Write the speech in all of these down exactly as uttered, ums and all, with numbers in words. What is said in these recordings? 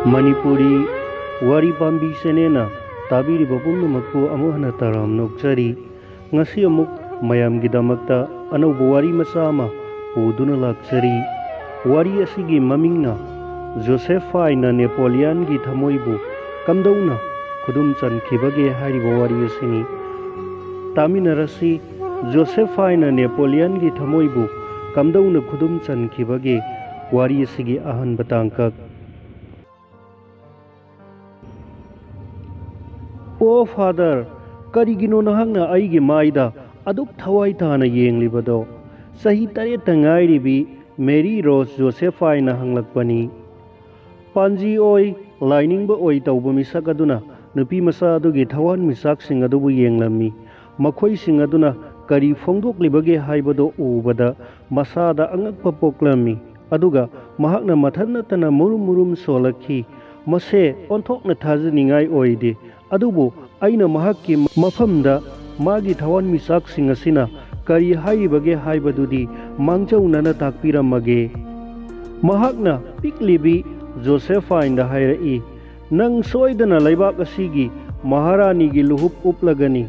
ꯃꯅꯤꯄꯨꯔꯤ ꯋꯥꯔꯤ ꯄꯥꯝꯕꯤ ꯆꯦꯅꯦꯜꯅ ꯇꯥꯕꯤꯔꯤꯕ ꯄꯨꯝꯅꯃꯛꯄꯨ ꯑꯃꯨꯛ ꯍꯟꯅ ꯇꯔꯥꯝꯅ ꯑꯣꯛꯆꯔꯤ꯫ ꯉꯁꯤ ꯑꯃꯨꯛ ꯃꯌꯥꯝꯒꯤꯗꯃꯛꯇ ꯑꯅꯧꯕ ꯋꯥꯔꯤ ꯃꯆꯥ ꯑꯃ ꯄꯨꯗꯨꯅ ꯂꯥꯛꯆꯔꯤ꯫ ꯋꯥꯔꯤ ꯑꯁꯤꯒꯤ ꯃꯃꯤꯡꯅ ꯖꯣꯁꯦꯐꯥꯏꯅ ꯅꯦꯄꯣꯂꯤꯌꯟꯒꯤ ꯊꯃꯣꯏꯕꯨ ꯀꯝꯗꯧꯅ ꯈꯨꯗꯨꯝ ꯆꯟꯈꯤꯕꯒꯦ ꯍꯥꯏꯔꯤꯕ ꯋꯥꯔꯤ ꯑꯁꯤꯅꯤ꯫ ꯇꯥꯃꯤꯟꯅꯔꯁꯤ, ꯖꯣꯁꯦꯐꯥꯏꯅ ꯅꯦꯄꯣꯂꯤꯌꯟꯒꯤ ꯊꯃꯣꯏꯕꯨ ꯀꯝꯗꯧꯅ ꯈꯨꯗꯨꯝ ꯆꯟꯈꯤꯕꯒꯦ꯫ ꯋꯥꯔꯤ ꯑꯁꯤꯒꯤ ꯑꯍꯥꯟꯕ ꯇꯥꯡꯀꯛ꯫ "ꯑꯣ ꯐꯥꯗꯔ, ꯀꯔꯤꯒꯤꯅꯣ ꯅꯍꯥꯛꯅ ꯑꯩꯒꯤ ꯃꯥꯏꯗ ꯑꯗꯨꯛ ꯊꯋꯥꯏ ꯇꯥꯅ ꯌꯦꯡꯂꯤꯕꯗꯣ?" ꯆꯍꯤ ꯇꯔꯦꯠꯇ ꯉꯥꯏꯔꯤꯕꯤ ꯃꯦꯔꯤ ꯔꯣꯁ ꯖꯣꯁꯦꯐꯥꯏꯅ ꯍꯪꯂꯛꯄꯅꯤ꯫ ꯄꯥꯟꯖꯤ ꯑꯣꯏ, ꯂꯥꯏꯅꯤꯡꯕ ꯑꯣꯏ ꯇꯧꯕ ꯃꯤꯁꯛ ꯑꯗꯨꯅ ꯅꯨꯄꯤ ꯃꯆꯥ ꯑꯗꯨꯒꯤ ꯊꯋꯥꯟꯃꯤꯆꯥꯛꯁꯤꯡ ꯑꯗꯨꯕꯨ ꯌꯦꯡꯂꯝꯃꯤ꯫ ꯃꯈꯣꯏꯁꯤꯡ ꯑꯗꯨꯅ ꯀꯔꯤ ꯐꯣꯡꯗꯣꯛꯂꯤꯕꯒꯦ ꯍꯥꯏꯕꯗꯨ ꯎꯕꯗ ꯃꯁꯥꯗ ꯑꯉꯛꯄ ꯄꯣꯛꯂꯝꯃꯤ꯫ ꯑꯗꯨꯒ ꯃꯍꯥꯛꯅ ꯃꯊꯟ ꯅꯠꯇꯅ ꯃꯨꯔꯨꯝ ꯃꯨꯔꯨꯝ ꯁꯣꯜꯂꯛꯈꯤ꯫ "ꯃꯁꯦ ꯑꯣꯟꯊꯣꯛꯅ ꯊꯥꯖꯅꯤꯡꯉꯥꯏ ꯑꯣꯏꯗꯦ꯫ ꯑꯗꯨꯕꯨ ꯑꯩꯅ ꯃꯍꯥꯛꯀꯤ ꯃꯐꯝꯗ ꯃꯥꯒꯤ ꯊꯋꯥꯟꯃꯤꯆꯥꯛꯁꯤꯡ ꯑꯁꯤꯅ ꯀꯔꯤ ꯍꯥꯏꯔꯤꯕꯒꯦ ꯍꯥꯏꯕꯗꯨꯗꯤ ꯃꯥꯡꯖꯧꯅꯅ ꯇꯥꯛꯄꯤꯔꯝꯃꯒꯦ꯫" ꯃꯍꯥꯛꯅ ꯄꯤꯛꯂꯤꯕꯤ ꯖꯣꯁꯦꯐꯥꯏꯟꯗ ꯍꯥꯏꯔꯛꯏ, "ꯅꯪ ꯁꯣꯏꯗꯅ ꯂꯩꯕꯥꯛ ꯑꯁꯤꯒꯤ ꯃꯍꯥꯔꯥꯅꯤꯒꯤ ꯂꯨꯍꯨꯞ ꯎꯞꯂꯒꯅꯤ꯫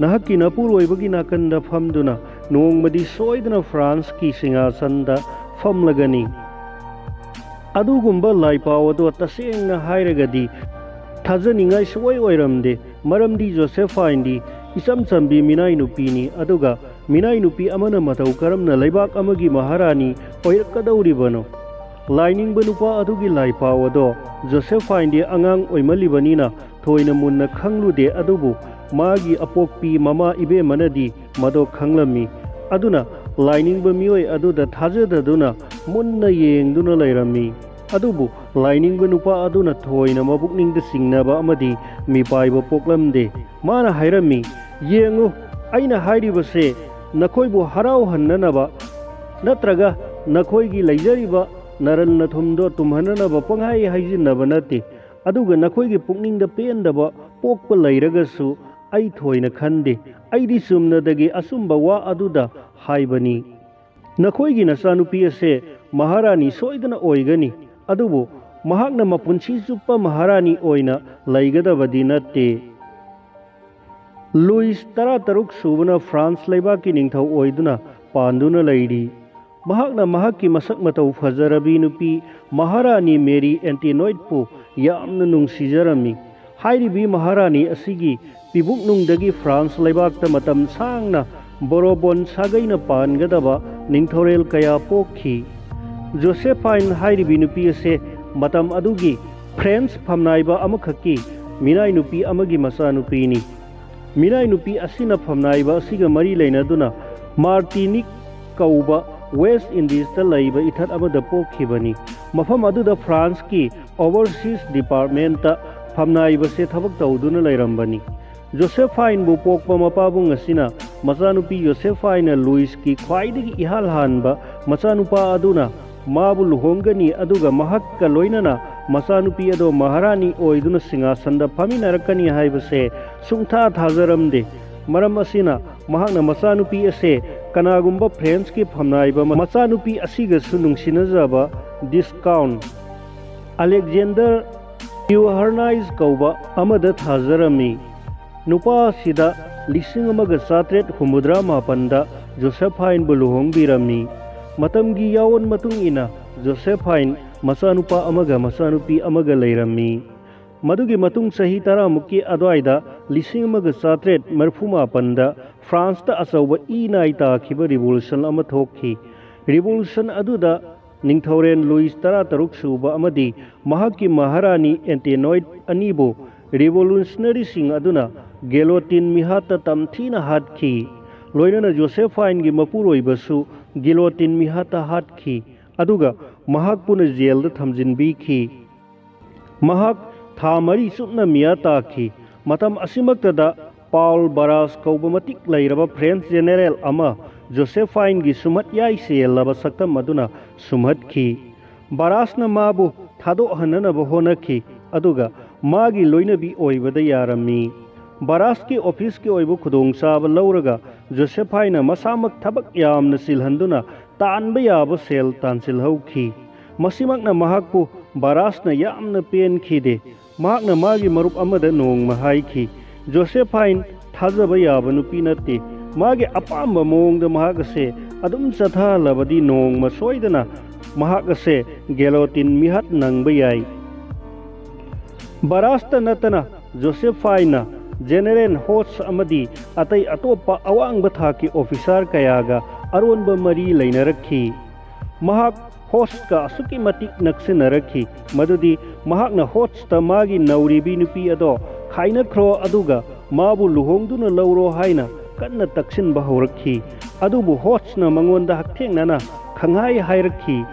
ꯅꯍꯥꯛꯀꯤ ꯅꯄꯨꯔꯣꯏꯕꯒꯤ ꯅꯥꯀꯟꯗ ꯐꯝꯗꯨꯅ ꯅꯣꯡꯃꯗꯤ ꯁꯣꯏꯗꯅ ꯐ꯭ꯔꯥꯟꯁꯀꯤ ꯁꯤꯡꯍꯥꯁꯟꯗ ꯐꯝꯂꯒꯅꯤ꯫" ꯑꯗꯨꯒꯨꯝꯕ ꯂꯥꯏꯄꯥꯎ ꯑꯗꯣ ꯇꯁꯦꯡꯅ ꯍꯥꯏꯔꯒꯗꯤ ꯊꯥꯖꯅꯤꯡꯉꯥꯏ ꯁꯨꯡꯑꯣꯏ ꯑꯣꯏꯔꯝꯗꯦ, ꯃꯔꯝꯗꯤ ꯖꯣꯁꯦꯐꯥꯏꯟꯗꯤ ꯏꯆꯝ ꯆꯝꯕꯤ ꯃꯤꯅꯥꯏ ꯅꯨꯄꯤꯅꯤ, ꯑꯗꯨꯒ ꯃꯤꯅꯥꯏ ꯅꯨꯄꯤ ꯑꯃꯅ ꯃꯇꯧ ꯀꯔꯝꯅ ꯂꯩꯕꯥꯛ ꯑꯃꯒꯤ ꯃꯍꯥꯔꯥꯅꯤ ꯑꯣꯏꯔꯛꯀꯗꯧꯔꯤꯕꯅꯣ? ꯂꯥꯏꯅꯤꯡꯕ ꯅꯨꯄꯥ ꯑꯗꯨꯒꯤ ꯂꯥꯏꯄꯥꯎ ꯑꯗꯣ ꯖꯣꯁꯦꯐꯥꯏꯟꯗꯤ ꯑꯉꯥꯡ ꯑꯣꯏꯃꯜꯂꯤꯕꯅꯤꯅ ꯊꯣꯏꯅ ꯃꯨꯟꯅ ꯈꯪꯂꯨꯗꯦ, ꯑꯗꯨꯕꯨ ꯃꯥꯒꯤ ꯑꯄꯣꯛꯄꯤ ꯃꯃꯥ ꯏꯕꯦꯝꯃꯅꯗꯤ ꯃꯗꯣ ꯈꯪꯂꯝꯃꯤ꯫ ꯑꯗꯨꯅ ꯂꯥꯏꯅꯤꯡꯕ ꯃꯤꯑꯣꯏ ꯑꯗꯨꯗ ꯊꯥꯖꯗꯗꯨꯅ ꯃꯨꯟꯅ ꯌꯦꯡꯗꯨꯅ ꯂꯩꯔꯝꯃꯤ꯫ ꯑꯗꯨꯕꯨ ꯂꯥꯏꯅꯤꯡꯕ ꯅꯨꯄꯥ ꯑꯗꯨꯅ ꯊꯣꯏꯅ ꯃꯄꯨꯛꯅꯤꯡꯗ ꯆꯤꯡꯅꯕ ꯑꯃꯗꯤ ꯃꯤꯄꯥꯏꯕ ꯄꯣꯛꯂꯝꯗꯦ꯫ ꯃꯥꯅ ꯍꯥꯏꯔꯝꯃꯤ, "ꯌꯦꯡꯉꯨ, ꯑꯩꯅ ꯍꯥꯏꯔꯤꯕꯁꯦ ꯅꯈꯣꯏꯕꯨ ꯍꯔꯥꯎꯍꯟꯅꯅꯕ ꯅꯠꯇ꯭ꯔꯒ ꯅꯈꯣꯏꯒꯤ ꯂꯩꯖꯔꯤꯕ ꯅꯔꯜ ꯅꯊꯨꯝꯗꯣ ꯇꯨꯝꯍꯟꯅꯅꯕ ꯄꯪꯍꯥꯏ ꯍꯥꯏꯖꯤꯟꯅꯕ ꯅꯠꯇꯦ꯫ ꯑꯗꯨꯒ ꯅꯈꯣꯏꯒꯤ ꯄꯨꯛꯅꯤꯡꯗ ꯄꯦꯟꯗꯕ ꯄꯣꯛꯄ ꯂꯩꯔꯒꯁꯨ ꯑꯩ ꯊꯣꯏꯅ ꯈꯟꯗꯦ꯫ ꯑꯩꯗꯤ ꯆꯨꯝꯅꯗꯒꯤ ꯑꯆꯨꯝꯕ ꯋꯥ ꯑꯗꯨꯗ ꯍꯥꯏꯕꯅꯤ꯫ ꯅꯈꯣꯏꯒꯤ ꯅꯆꯥꯅꯨꯄꯤ ꯑꯁꯦ ꯃꯍꯥꯔꯥꯅꯤ ꯁꯣꯏꯗꯅ ꯑꯣꯏꯒꯅꯤ, ꯑꯗꯨꯕꯨ ꯃꯍꯥꯛꯅ ꯃꯄꯨꯟꯁꯤ ꯆꯨꯞꯄ ꯃꯍꯥꯔꯥꯅꯤ ꯑꯣꯏꯅ ꯂꯩꯒꯗꯕꯗꯤ ꯅꯠꯇꯦ꯫ ꯂꯨꯏꯁ ꯇꯔꯥꯇꯔꯨꯛ ꯁꯨꯕꯅ ꯐ꯭ꯔꯥꯟꯁ ꯂꯩꯕꯥꯛꯀꯤ ꯅꯤꯡꯊꯧ ꯑꯣꯏꯗꯨꯅ ꯄꯥꯟꯗꯨꯅ ꯂꯩꯔꯤ꯫ ꯃꯍꯥꯛꯅ ꯃꯍꯥꯛꯀꯤ ꯃꯁꯛ ꯃꯇꯧ ꯐꯖꯔꯕꯤ ꯅꯨꯄꯤ ꯃꯍꯥꯔꯥꯅꯤ ꯃꯦꯔꯤ ꯑꯦꯟꯇꯤꯅꯣꯏꯠꯄꯨ ꯌꯥꯝꯅ ꯅꯨꯡꯁꯤꯖꯔꯝꯃꯤ꯫ ꯍꯥꯏꯔꯤꯕꯤ ꯃꯍꯥꯔꯥꯅꯤ ꯑꯁꯤꯒꯤ ꯄꯤꯕꯨꯛꯅꯨꯡꯗꯒꯤ ꯐ꯭ꯔꯥꯟꯁ ꯂꯩꯕꯥꯛꯇ ꯃꯇꯝ ꯁꯥꯡꯅ ꯕꯣꯔꯣꯕꯣꯟ ꯁꯥꯒꯩꯅ ꯄꯥꯟꯒꯗꯕ ꯅꯤꯡꯊꯧꯔꯦꯜ ꯀꯌꯥ ꯄꯣꯛꯈꯤ꯫ ꯖꯣꯁꯦꯐꯥꯏꯟ ꯍꯥꯏꯔꯤꯕꯤ ꯅꯨꯄꯤ ꯑꯁꯦ ꯃꯇꯝ ꯑꯗꯨꯒꯤ ꯐ꯭ꯔꯦꯟꯁ ꯐꯝꯅꯥꯏꯕ ꯑꯃꯈꯛꯀꯤ ꯃꯤꯅꯥꯏ ꯅꯨꯄꯤ ꯑꯃꯒꯤ ꯃꯆꯥꯅꯨꯄꯤꯅꯤ꯫ ꯃꯤꯅꯥꯏ ꯅꯨꯄꯤ ꯑꯁꯤꯅ ꯐꯝꯅꯥꯏꯕ ꯑꯁꯤꯒ ꯃꯔꯤ ꯂꯩꯅꯗꯨꯅ ꯃꯥꯔꯇꯤꯅꯤꯛ ꯀꯧꯕ ꯋꯦꯁ ꯏꯟꯗꯤꯁꯇ ꯂꯩꯕ ꯏꯊꯠ ꯑꯃꯗ ꯄꯣꯛꯈꯤꯕꯅꯤ꯫ ꯃꯐꯝ ꯑꯗꯨꯗ ꯐ꯭ꯔꯥꯟꯁꯀꯤ ꯑꯣꯚꯔꯁꯤꯁ ꯗꯤꯄꯥꯔꯠꯃꯦꯟꯇ ꯐꯝꯅꯥꯏꯕꯁꯦ ꯊꯕꯛ ꯇꯧꯗꯨꯅ ꯂꯩꯔꯝꯕꯅꯤ꯫ ꯖꯣꯁꯦꯐꯥꯏꯟꯕꯨ ꯄꯣꯛꯄ ꯃꯄꯥꯕꯨꯡ ꯑꯁꯤꯅ ꯃꯆꯥꯅꯨꯄꯤ ꯖꯣꯁꯦꯐꯥꯏꯟꯅ ꯂꯨꯏꯁꯀꯤ ꯈ꯭ꯋꯥꯏꯗꯒꯤ ꯏꯍꯥꯟ ꯍꯥꯟꯕ ꯃꯆꯥꯅꯨꯄꯥ ꯑꯗꯨꯅ ꯃꯥꯕꯨ ꯂꯨꯍꯣꯡꯒꯅꯤ, ꯑꯗꯨꯒ ꯃꯍꯥꯛꯀ ꯂꯣꯏꯅꯅ ꯃꯆꯥꯅꯨꯄꯤ ꯑꯗꯣ ꯃꯍꯥꯔꯥꯅꯤ ꯑꯣꯏꯗꯨꯅ ꯁꯤꯡꯍꯥꯁꯟꯗ ꯐꯝꯃꯤꯟꯅꯔꯛꯀꯅꯤ ꯍꯥꯏꯕꯁꯦ ꯁꯨꯡꯊꯥ ꯊꯥꯖꯔꯝꯗꯦ꯫ ꯃꯔꯝ ꯑꯁꯤꯅ ꯃꯍꯥꯛꯅ ꯃꯆꯥꯅꯨꯄꯤ ꯑꯁꯦ ꯀꯅꯥꯒꯨꯝꯕ ꯐ꯭ꯔꯦꯟꯁꯀꯤ ꯐꯝꯅꯥꯏꯕ ꯃꯆꯥꯅꯨꯄꯤ ꯑꯁꯤꯒꯁꯨ ꯅꯨꯡꯁꯤꯅꯖꯕ ꯗꯤꯁꯀꯥꯎꯟ ꯑꯂꯦꯛꯖꯦꯟꯗꯔ ꯏꯎꯍꯔꯅꯥꯏꯖ ꯀꯧꯕ ꯑꯃꯗ ꯊꯥꯖꯔꯝꯃꯤ꯫ ꯅꯨꯄꯥ ꯑꯁꯤꯗ ꯂꯤꯁꯤꯡ ꯑꯃꯒ ꯆꯥꯇ꯭ꯔꯦꯠ ꯍꯨꯝꯐꯨꯇꯔꯥ ꯃꯥꯄꯟꯗ ꯖꯣꯁꯦꯐꯥꯏꯟꯕꯨ ꯂꯨꯍꯣꯡꯕꯤꯔꯝꯃꯤ꯫ ꯃꯇꯝꯒꯤ ꯌꯥꯑꯣꯟ ꯃꯇꯨꯡ ꯏꯟꯅ ꯖꯣꯁꯦꯐꯥꯏꯟ ꯃꯆꯥꯅꯨꯄꯥ ꯑꯃꯒ ꯃꯆꯥꯅꯨꯄꯤ ꯑꯃꯒ ꯂꯩꯔꯝꯃꯤ꯫ ꯃꯗꯨꯒꯤ ꯃꯇꯨꯡ ꯆꯍꯤ ꯇꯔꯥꯃꯨꯛꯀꯤ ꯑꯗꯨꯋꯥꯏꯗ ꯂꯤꯁꯤꯡ ꯑꯃꯒ ꯆꯥꯇ꯭ꯔꯦꯠ ꯃꯔꯤꯐꯨ ꯃꯥꯄꯟꯗ ꯐ꯭ꯔꯥꯟꯁꯇ ꯑꯆꯧꯕ ꯏ ꯅꯥꯏ ꯇꯥꯈꯤꯕ ꯔꯤꯚꯣꯂꯨꯁꯟ ꯑꯃ ꯊꯣꯛꯈꯤ꯫ ꯔꯤꯚꯣꯂꯨꯁꯟ ꯑꯗꯨꯗ ꯅꯤꯡꯊꯧꯔꯦꯜ ꯂꯨꯏꯁ ꯇꯔꯥꯇꯔꯨꯛ ꯁꯨꯕ ꯑꯃꯗꯤ ꯃꯍꯥꯛꯀꯤ ꯃꯍꯥꯔꯥꯅꯤ ꯑꯦꯟꯇꯦꯅꯣꯏꯠ ꯑꯅꯤꯕꯨ ꯔꯤꯚꯣꯂꯨꯁꯅꯔꯤꯁꯤꯡ ꯑꯗꯨꯅ ꯒꯦꯂꯣꯇꯤꯟ ꯃꯤꯍꯥꯠꯇ ꯇꯝꯊꯤꯅ ꯍꯥꯠꯈꯤ꯫ ꯂꯣꯏꯅꯅ ꯖꯣꯁꯦꯐꯥꯏꯟꯒꯤ ꯃꯄꯨꯔꯣꯏꯕꯁꯨ ꯒꯤꯂꯣꯇꯤꯟ ꯃꯤꯍꯥꯠꯇ ꯍꯥꯠꯈꯤ, ꯑꯗꯨꯒ ꯃꯍꯥꯛꯄꯨꯅ ꯖꯦꯜꯗ ꯊꯝꯖꯤꯟꯕꯤꯈꯤ꯫ ꯃꯍꯥꯛ ꯊꯥ ꯃꯔꯤ ꯆꯨꯞꯅ ꯃꯤꯌꯥ ꯇꯥꯈꯤ꯫ ꯃꯇꯝ ꯑꯁꯤꯃꯛꯇꯗ ꯄꯥꯎꯜ ꯕꯔꯥꯁ ꯀꯧꯕ ꯃꯇꯤꯛ ꯂꯩꯔꯕ ꯐ꯭ꯔꯦꯟꯁ ꯖꯦꯅꯦꯔꯦꯜ ꯑꯃ ꯖꯣꯁꯦꯐꯥꯏꯟꯒꯤ ꯁꯨꯝꯍꯠ ꯌꯥꯏ ꯆꯦꯜꯂꯕ ꯁꯛꯇꯝ ꯑꯗꯨꯅ ꯁꯨꯝꯍꯠꯈꯤ꯫ ꯕꯔꯥꯁꯅ ꯃꯥꯕꯨ ꯊꯥꯗꯣꯛꯍꯟꯅꯅꯕ ꯍꯣꯠꯅꯈꯤ, ꯑꯗꯨꯒ ꯃꯥꯒꯤ ꯂꯣꯏꯅꯕꯤ ꯑꯣꯏꯕꯗ ꯌꯥꯔꯝꯃꯤ꯫ ꯕꯔꯥꯁꯀꯤ ꯑꯣꯐꯤꯁꯀꯤ ꯑꯣꯏꯕ ꯈꯨꯗꯣꯡꯆꯥꯕ ꯂꯧꯔꯒ ꯖꯣꯁꯦꯐꯥꯏꯅ ꯃꯁꯥꯃꯛ ꯊꯕꯛ ꯌꯥꯝꯅ ꯆꯤꯜꯍꯟꯗꯨꯅ ꯇꯥꯟꯕ ꯌꯥꯕ ꯁꯦꯜ ꯇꯥꯟꯁꯤꯜꯍꯧꯈꯤ꯫ ꯃꯁꯤꯃꯛꯅ ꯃꯍꯥꯛꯄꯨ ꯕꯥꯔꯥꯁꯅ ꯌꯥꯝꯅ ꯄꯦꯟꯈꯤꯗꯦ꯫ ꯃꯍꯥꯛꯅ ꯃꯥꯒꯤ ꯃꯔꯨꯞ ꯑꯃꯗ ꯅꯣꯡꯃ ꯍꯥꯏꯈꯤ, "ꯖꯣꯁꯦꯐꯥꯏꯟ ꯊꯥꯖꯕ ꯌꯥꯕ ꯅꯨꯄꯤ ꯅꯠꯇꯦ꯫ ꯃꯥꯒꯤ ꯑꯄꯥꯝꯕ ꯃꯑꯣꯡꯗ ꯃꯍꯥꯛ ꯑꯁꯦ ꯑꯗꯨꯝ ꯆꯠꯊꯍꯜꯂꯕꯗꯤ ꯅꯣꯡꯃ ꯁꯣꯏꯗꯅ ꯃꯍꯥꯛ ꯑꯁꯦ ꯒꯦꯂꯣꯇꯤꯟ ꯃꯤꯍꯥꯠ ꯅꯪꯕ ꯌꯥꯏ"꯫ ꯕꯥꯔꯥꯁꯇ ꯅꯠꯇꯅ ꯖꯣꯁꯦꯐꯥꯏꯅ ꯖꯦꯅꯦꯔꯦꯜ ꯍꯣꯁ ꯑꯃꯗꯤ ꯑꯇꯩ ꯑꯇꯣꯞꯄ ꯑꯋꯥꯡꯕ ꯊꯥꯛꯀꯤ ꯑꯣꯐꯤꯁꯥꯔ ꯀꯌꯥꯒ ꯑꯔꯣꯟꯕ ꯃꯔꯤ ꯂꯩꯅꯔꯛꯈꯤ꯫ ꯃꯍꯥꯛ ꯍꯣꯁꯀ ꯑꯁꯨꯛꯀꯤ ꯃꯇꯤꯛ ꯅꯛꯁꯤꯟꯅꯔꯛꯈꯤ ꯃꯗꯨꯗꯤ ꯃꯍꯥꯛꯅ ꯍꯣꯁꯇ ꯃꯥꯒꯤ ꯅꯧꯔꯤꯕꯤ ꯅꯨꯄꯤ ꯑꯗꯣ ꯈꯥꯏꯅꯈ꯭ꯔꯣ, ꯑꯗꯨꯒ ꯃꯥꯕꯨ ꯂꯨꯍꯣꯡꯗꯨꯅ ꯂꯧꯔꯣ ꯍꯥꯏꯅ ꯀꯟꯅ ꯇꯛꯁꯤꯟꯕ ꯍꯧꯔꯛꯈꯤ꯫ ꯑꯗꯨꯕꯨ ꯍꯣꯁꯅ ꯃꯉꯣꯟꯗ ꯍꯛꯊꯦꯡꯅꯅ ꯈꯪꯍꯥꯏ ꯍꯥꯏꯔꯛꯈꯤ,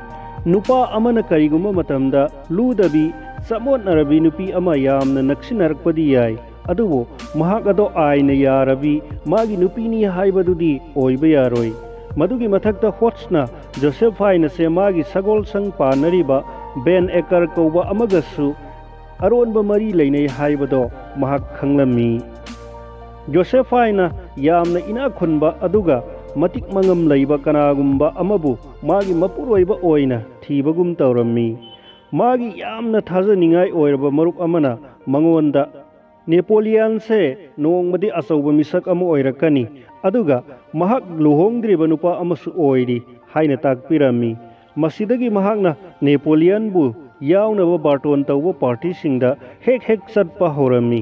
"ꯅꯨꯄꯥ ꯑꯃꯅ ꯀꯔꯤꯒꯨꯝꯕ ꯃꯇꯝꯗ ꯂꯨꯗꯕꯤ, ꯆꯃꯣꯠꯅꯔꯕꯤ ꯅꯨꯄꯤ ꯑꯃ ꯌꯥꯝꯅ ꯅꯛꯁꯤꯟꯅꯔꯛꯄꯗꯤ ꯌꯥꯏ, ꯑꯗꯨꯕꯨ ꯃꯍꯥꯛ ꯑꯗꯣ ꯑꯥꯏꯟꯅ ꯌꯥꯔꯕꯤ ꯃꯥꯒꯤ ꯅꯨꯄꯤꯅꯤ ꯍꯥꯏꯕꯗꯨꯗꯤ ꯑꯣꯏꯕ ꯌꯥꯔꯣꯏ"꯫ ꯃꯗꯨꯒꯤ ꯃꯊꯛꯇ ꯍꯣꯁꯅ ꯖꯣꯁꯦꯐꯥꯏꯟ ꯑꯁꯦ ꯃꯥꯒꯤ ꯁꯒꯣꯜꯁꯪ ꯄꯥꯟꯅꯔꯤꯕ ꯕꯦꯟ ꯑꯦꯀꯔ ꯀꯧꯕ ꯑꯃꯒꯁꯨ ꯑꯔꯣꯟꯕ ꯃꯔꯤ ꯂꯩꯅꯩ ꯍꯥꯏꯕꯗꯣ ꯃꯍꯥꯛ ꯈꯪꯂꯝꯃꯤ꯫ ꯖꯣꯁꯦꯐꯥꯏꯅ ꯌꯥꯝꯅ ꯏꯅꯥꯛ ꯈꯨꯟꯕ ꯑꯗꯨꯒ ꯃꯇꯤꯛ ꯃꯉꯝ ꯂꯩꯕ ꯀꯅꯥꯒꯨꯝꯕ ꯑꯃꯕꯨ ꯃꯥꯒꯤ ꯃꯄꯨꯔꯣꯏꯕ ꯑꯣꯏꯅ ꯊꯤꯕꯒꯨꯝ ꯇꯧꯔꯝꯃꯤ꯫ ꯃꯥꯒꯤ ꯌꯥꯝꯅ ꯊꯥꯖꯅꯤꯡꯉꯥꯏ ꯑꯣꯏꯔꯕ ꯃꯔꯨꯞ ꯑꯃꯅ ꯃꯉꯣꯟꯗ, "ꯅꯦꯄꯣꯂꯤꯌꯟꯁꯦ ꯅꯣꯡꯃꯗꯤ ꯑꯆꯧꯕ ꯃꯤꯁꯛ ꯑꯃ ꯑꯣꯏꯔꯛꯀꯅꯤ, ꯑꯗꯨꯒ ꯃꯍꯥꯛ ꯂꯨꯍꯣꯡꯗ꯭ꯔꯤꯕ ꯅꯨꯄꯥ ꯑꯃꯁꯨ ꯑꯣꯏꯔꯤ" ꯍꯥꯏꯅ ꯇꯥꯛꯄꯤꯔꯝꯃꯤ꯫ ꯃꯁꯤꯗꯒꯤ ꯃꯍꯥꯛꯅ ꯅꯦꯄꯣꯂꯤꯌꯟꯕꯨ ꯌꯥꯎꯅꯕ ꯕꯥꯔꯇꯣꯟ ꯇꯧꯕ ꯄꯥꯔꯇꯤꯁꯤꯡꯗ ꯍꯦꯛ ꯍꯦꯛ ꯆꯠꯄ ꯍꯧꯔꯝꯃꯤ꯫